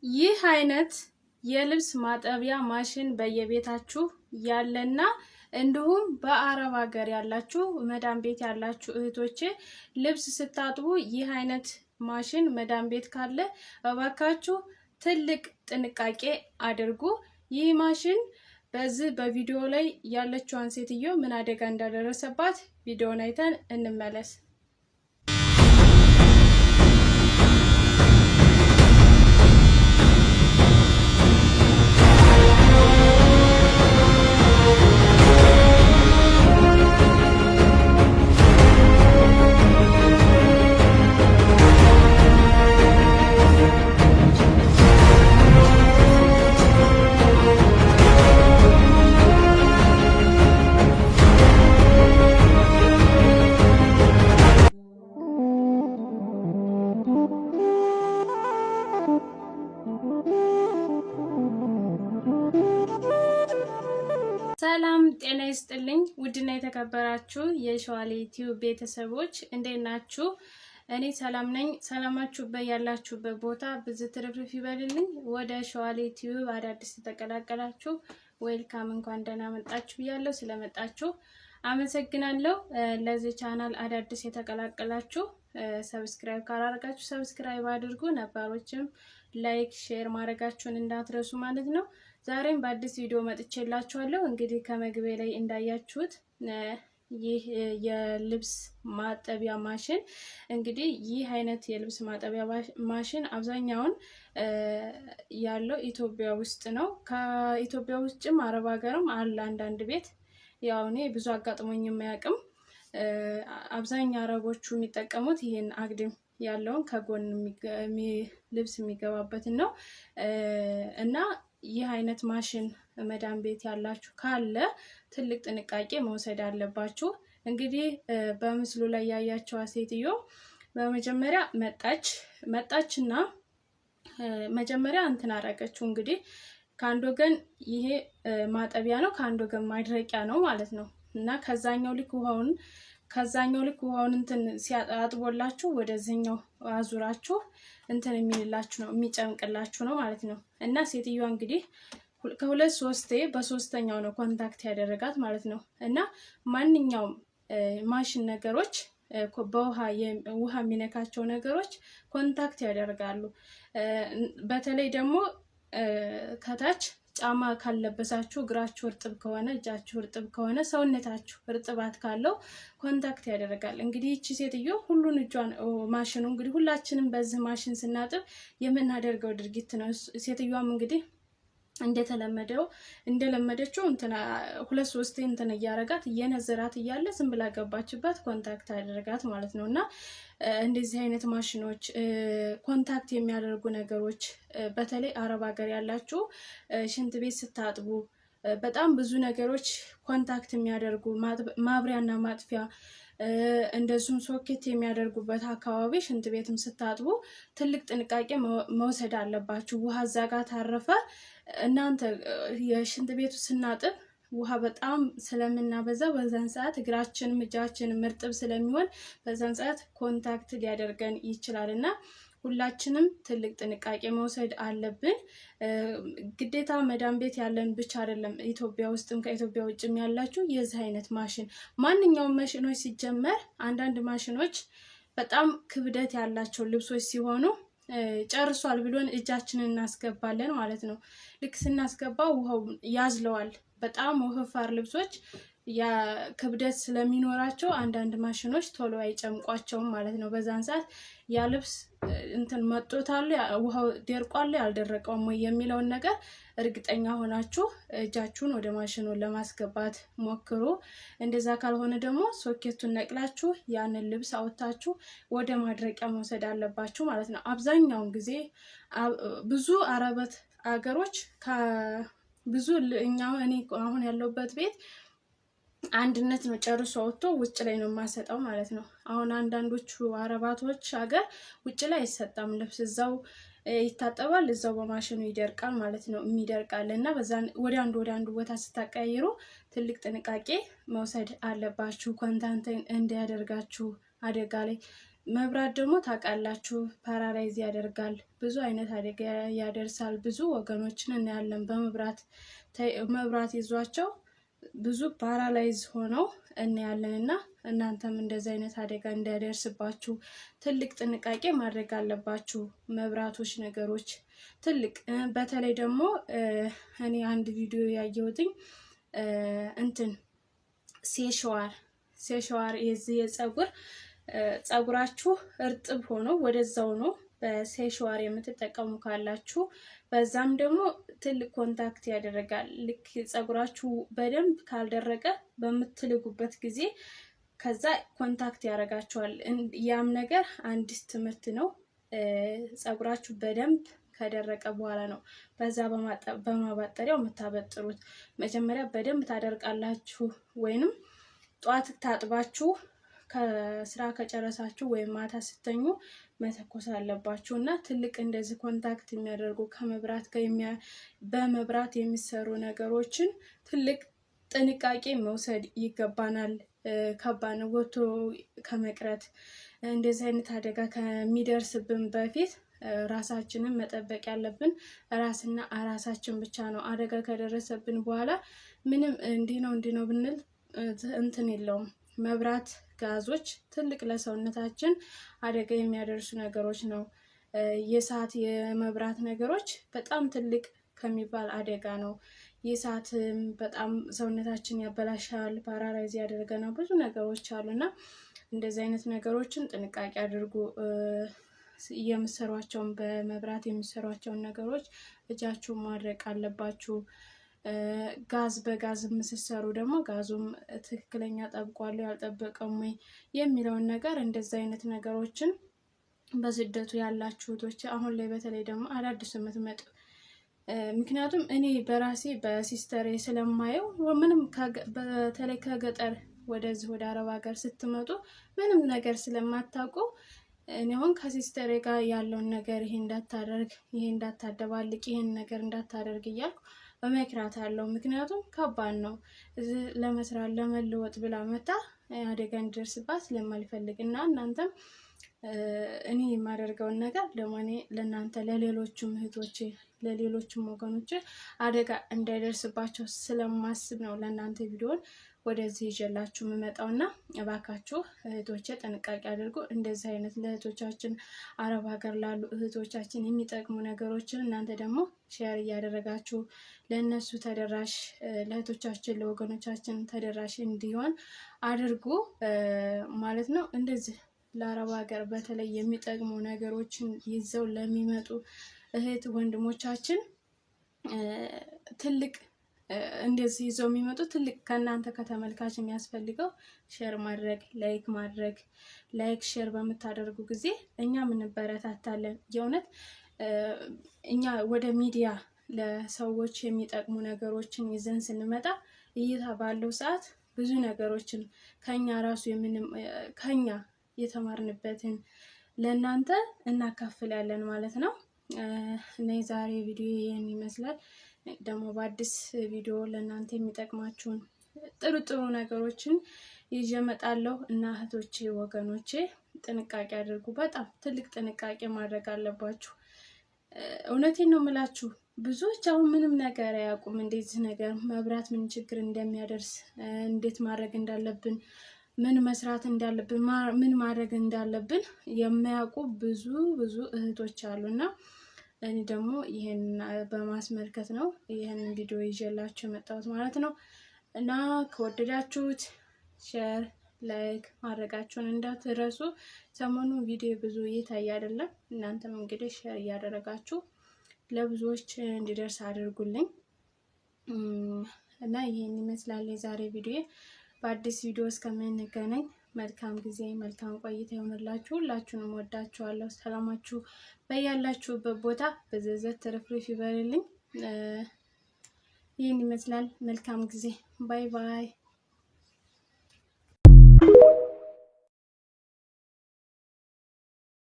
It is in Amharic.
ይህ አይነት የልብስ ማጠቢያ ማሽን በየቤታችሁ ያለና እንዲሁም በአረብ ሀገር ያላችሁ መዳም ቤት ያላችሁ እህቶቼ ልብስ ስታጥቡ ይህ አይነት ማሽን መዳም ቤት ካለ እባካችሁ ትልቅ ጥንቃቄ አድርጉ። ይህ ማሽን በዚህ በቪዲዮ ላይ ያለችዋን ሴትዮ ምን አደጋ እንዳደረሰባት ቪዲዮን አይተን እንመለስ። ሰላም ጤና ይስጥልኝ። ውድና የተከበራችሁ የሸዋሌ ቲዩብ ቤተሰቦች እንዴት ናችሁ? እኔ ሰላም ነኝ። ሰላማችሁ በያላችሁበት ቦታ ብዙ ትርፍርፍ ይበልልኝ። ወደ ሸዋሌ ቲዩብ አዳዲስ ተቀላቀላችሁ welcome፣ እንኳን ደህና መጣችሁ ብያለሁ። ስለመጣችሁ አመሰግናለሁ። ለዚህ ቻናል አዳዲስ የተቀላቀላችሁ subscribe ካላደረጋችሁ subscribe አድርጉ። ነባሮችም like፣ share ማድረጋችሁን እንዳትረሱ ማለት ነው። ዛሬም በአዲስ ቪዲዮ መጥቼላችኋለሁ። እንግዲህ ከመግቢያ ላይ እንዳያችሁት ይህ የልብስ ማጠቢያ ማሽን፣ እንግዲህ ይህ አይነት የልብስ ማጠቢያ ማሽን አብዛኛውን ያለው ኢትዮጵያ ውስጥ ነው። ከኢትዮጵያ ውጭም አረብ ሀገርም አለ አንዳንድ ቤት። ያው እኔ ብዙ አጋጥሞኝ የማያውቅም። አብዛኛው አረቦቹ የሚጠቀሙት ይህን አግድም ያለውን ከጎን ልብስ የሚገባበትን ነው። እና ይህ አይነት ማሽን መዳም ቤት ያላችሁ ካለ ትልቅ ጥንቃቄ መውሰድ አለባችሁ። እንግዲህ በምስሉ ላይ ያያቸዋ ሴትዮ በመጀመሪያ መጣችና መጀመሪያ እንትን አደረገችው። እንግዲህ ከአንድ ወገን ይሄ ማጠቢያ ነው፣ ከአንድ ወገን ማድረቂያ ነው ማለት ነው። እና ከዛኛው ልክ ውሃውን እንትን ሲያጥቦላችሁ ወደዚህኛው አዙራችሁ እንትን የሚልላችሁ ነው፣ የሚጨምቅላችሁ ነው ማለት ነው። እና ሴትዮዋ እንግዲህ ከሁለት ሶስቴ በሶስተኛው ነው contact ያደረጋት ማለት ነው። እና ማንኛውም ማሽን ነገሮች በውሃ ውሃ የሚነካቸው ነገሮች contact ያደርጋሉ። በተለይ ደግሞ ከታች ጫማ ካልለበሳችሁ፣ እግራችሁ እርጥብ ከሆነ፣ እጃችሁ እርጥብ ከሆነ፣ ሰውነታችሁ እርጥባት ካለው contact ያደርጋል። እንግዲህ ይቺ ሴትዮ ሁሉን እጇን ማሽኑ፣ እንግዲህ ሁላችንም በዚህ ማሽን ስናጥብ የምናደርገው ድርጊት ነው። ሴትዮዋም እንግዲህ እንደተለመደው እንደለመደችው እንትና ሁለት ሶስቴ እንትን እያረጋት እየነዘራት እያለ ዝም ብላ ገባችበት፣ contact አደረጋት ማለት ነው። እና እንደዚህ አይነት ማሽኖች፣ contact የሚያደርጉ ነገሮች፣ በተለይ አረብ ሀገር ያላችሁ ሽንት ቤት ስታጥቡ በጣም ብዙ ነገሮች contact የሚያደርጉ፣ ማብሪያና ማጥፊያ እንደዚሁም ሶኬት የሚያደርጉበት አካባቢ ሽንት ቤትም ስታጥቡ ትልቅ ጥንቃቄ መውሰድ አለባችሁ። ውሃ እዛ ጋር ታረፈ እናንተ የሽንት ቤቱ ስናጥብ ውሃ በጣም ስለምናበዛ በዛን ሰዓት እግራችንም እጃችንም እርጥብ ስለሚሆን በዛን ሰዓት contact ሊያደርገን ይችላል። እና ሁላችንም ትልቅ ጥንቃቄ መውሰድ አለብን። ግዴታ መዳም ቤት ያለን ብቻ አይደለም፣ ኢትዮጵያ ውስጥም ከኢትዮጵያ ውጭም ያላችሁ የዚህ አይነት ማሽን ማንኛውም ማሽኖች፣ ሲጀመር አንዳንድ ማሽኖች በጣም ክብደት ያላቸው ልብሶች ሲሆኑ ጨርሷል ብሎን እጃችንን እናስገባለን ማለት ነው። ልክ ስናስገባ ውሃው ያዝለዋል። በጣም ወፈፋር ልብሶች ክብደት ስለሚኖራቸው አንዳንድ ማሽኖች ቶሎ አይጨምቋቸውም ማለት ነው። በዛን ሰዓት ያ ልብስ እንትን መጦታል፣ ውሃው ደርቋል፣ ያልደረቀውም ወይ የሚለውን ነገር እርግጠኛ ሆናችሁ እጃችሁን ወደ ማሽኑ ለማስገባት ሞክሩ። እንደዛ ካልሆነ ደግሞ ሶኬቱን ነቅላችሁ ያንን ልብስ አውጥታችሁ ወደ ማድረቂያ መውሰድ አለባችሁ ማለት ነው። አብዛኛውን ጊዜ ብዙ አረበት አገሮች ብዙ እኛ እኔ አሁን ያለሁበት ቤት አንድነት ነው፣ ጨርሶ ወጥቶ ውጭ ላይ ነው የማሰጠው ማለት ነው። አሁን አንዳንዶቹ አረባቶች ሀገር ውጭ ላይ አይሰጣም ልብስ፣ እዛው ይታጠባል፣ እዛው በማሽኑ ይደርቃል ማለት ነው የሚደርቃል። እና በዛ ወደ አንዱ ቦታ ስታቀያይሩ ትልቅ ጥንቃቄ መውሰድ አለባችሁ። contact እንዳያደርጋችሁ አደጋ ላይ መብራት ደግሞ ታውቃላችሁ paralyze ያደርጋል፣ ብዙ አይነት አደጋ ያደርሳል። ብዙ ወገኖችን እናያለን በመብራት መብራት ይዟቸው ብዙ paralyze ሆነው እናያለን። እና እናንተም እንደዚህ አይነት አደጋ እንዳይደርስባችሁ ትልቅ ጥንቃቄ ማድረግ አለባችሁ። መብራቶች ነገሮች ትልቅ በተለይ ደግሞ እኔ አንድ ቪዲዮ ያየሁትኝ እንትን ሴሽዋር የዚህ የጸጉር ጸጉራችሁ እርጥብ ሆኖ ወደዛው ነው በሴሽዋር የምትጠቀሙ ካላችሁ በዛም ደግሞ ትልቅ contact ያደርጋል። ልክ ጸጉራችሁ በደንብ ካልደረቀ በምትልጉበት ጊዜ ከዛ contact ያደርጋችኋል። ያም ነገር አንድ ትምህርት ነው። ጸጉራችሁ በደንብ ከደረቀ በኋላ ነው በዛ በማባጠሪያው የምታበጥሩት። መጀመሪያ በደንብ ታደርቃላችሁ፣ ወይንም ጧት ታጥባችሁ ከስራ ከጨረሳችሁ ወይም ማታ ስተኙ መተኮስ አለባችሁ። እና ትልቅ እንደዚህ contact የሚያደርጉ ከመብራት ጋር በመብራት የሚሰሩ ነገሮችን ትልቅ ጥንቃቄ መውሰድ ይገባናል። ከባድ ወጥቶ ከመቅረት እንደዚህ አይነት አደጋ ከሚደርስብን በፊት ራሳችንን መጠበቅ ያለብን ራስና ራሳችን ብቻ ነው። አደጋ ከደረሰብን በኋላ ምንም እንዲህ ነው እንዲህ ነው ብንል እንትን የለውም። መብራት፣ ጋዞች ትልቅ ለሰውነታችን አደጋ የሚያደርሱ ነገሮች ነው። የእሳት የመብራት ነገሮች በጣም ትልቅ ከሚባል አደጋ ነው። የእሳትም በጣም ሰውነታችን ያበላሻል፣ paralyze ያደርገናል። ብዙ ነገሮች አሉና እንደዚህ አይነት ነገሮችን ጥንቃቄ አድርጉ። የምሰሯቸውን በመብራት የሚሰሯቸውን ነገሮች እጃችሁን ማድረቅ አለባችሁ። ጋዝ በጋዝ የምትሰሩ ደግሞ ጋዙም ትክክለኛ ጠብቋል ያልጠበቀም ወይ የሚለውን ነገር እንደዚህ አይነት ነገሮችን በስደቱ ያላችሁ እህቶች አሁን ላይ በተለይ ደግሞ አዳዲስ የምትመጡ፣ ምክንያቱም እኔ በራሴ በሲስተሬ ስለማየው ምንም በተለይ ከገጠር ወደዚህ ወደ አረብ ሀገር ስትመጡ ምንም ነገር ስለማታውቁ እኔ አሁን ከሲስተሬ ጋር ያለውን ነገር ይሄ እንዳታደርግ፣ ይሄ እንዳታደባልቅ፣ ይሄን ነገር እንዳታደርግ እያልኩ እመክራታለሁ። ምክንያቱም ከባድ ነው ለመስራት ለመለወጥ ብላ መታ አደጋ እንዲደርስባት ስለማልፈልግ እና እናንተም እኔ የማደርገውን ነገር ደግሞ እኔ ለእናንተ ለሌሎቹም እህቶቼ ለሌሎቹም ወገኖቼ አደጋ እንዳይደርስባቸው ስለማስብ ነው ለእናንተ ቪዲዮን ወደዚህ ይዤላችሁ የምመጣውና እባካችሁ እህቶቼ ጥንቃቄ አድርጉ። እንደዚህ አይነት ለእህቶቻችን አረብ ሀገር ላሉ እህቶቻችን የሚጠቅሙ ነገሮችን እናንተ ደግሞ share እያደረጋችሁ ለእነሱ ተደራሽ ለእህቶቻችን ለወገኖቻችን ተደራሽ እንዲሆን አድርጉ ማለት ነው። እንደዚህ ለአረብ ሀገር በተለይ የሚጠቅሙ ነገሮችን ይዘው ለሚመጡ እህት ወንድሞቻችን ትልቅ እንደዚህ ይዘው የሚመጡ ትልቅ ከእናንተ ከተመልካች የሚያስፈልገው share ማድረግ፣ like ማድረግ። Like share በምታደርጉ ጊዜ እኛም እንበረታታለን። የእውነት እኛ ወደ ሚዲያ ለሰዎች የሚጠቅሙ ነገሮችን ይዘን ስንመጣ እይታ ባለው ሰዓት ብዙ ነገሮችን ከኛ ራሱ ከኛ የተማርንበትን ለእናንተ እናካፍላለን ማለት ነው። እና የዛሬ ቪዲዮ ይህን ይመስላል። ደግሞ በአዲስ ቪዲዮ ለእናንተ የሚጠቅማችሁን ጥሩ ጥሩ ነገሮችን ይዤ እመጣለሁ። እና እህቶቼ ወገኖቼ ጥንቃቄ አድርጉ። በጣም ትልቅ ጥንቃቄ ማድረግ አለባችሁ። እውነቴን ነው የምላችሁ። ብዙዎች አሁን ምንም ነገር አያውቁም። እንደዚህ ነገር መብራት ምን ችግር እንደሚያደርስ፣ እንዴት ማድረግ እንዳለብን፣ ምን መስራት እንዳለብን፣ ምን ማድረግ እንዳለብን የማያውቁ ብዙ ብዙ እህቶች አሉና እኔ ደግሞ ይህን በማስመልከት ነው ይህን ቪዲዮ ይዤላችሁ የመጣሁት ማለት ነው። እና ከወደዳችሁት share like ማድረጋችሁን እንዳትረሱ። ሰሞኑ ቪዲዮ ብዙ እየታየ አይደለም። እናንተም እንግዲህ share እያደረጋችሁ ለብዙዎች እንዲደርስ አድርጉልኝ እና ይህን ይመስላል የዛሬ ቪዲዮ። በአዲስ ቪዲዮ እስከምንገናኝ መልካም ጊዜ መልካም ቆይታ ይሆንላችሁ። ሁላችሁንም ወዳችኋለሁ። ሰላማችሁ በያላችሁበት ቦታ በዘዘት ትርፍርፍ ይበልልኝ። ይህን ይመስላል። መልካም ጊዜ። Bye bye።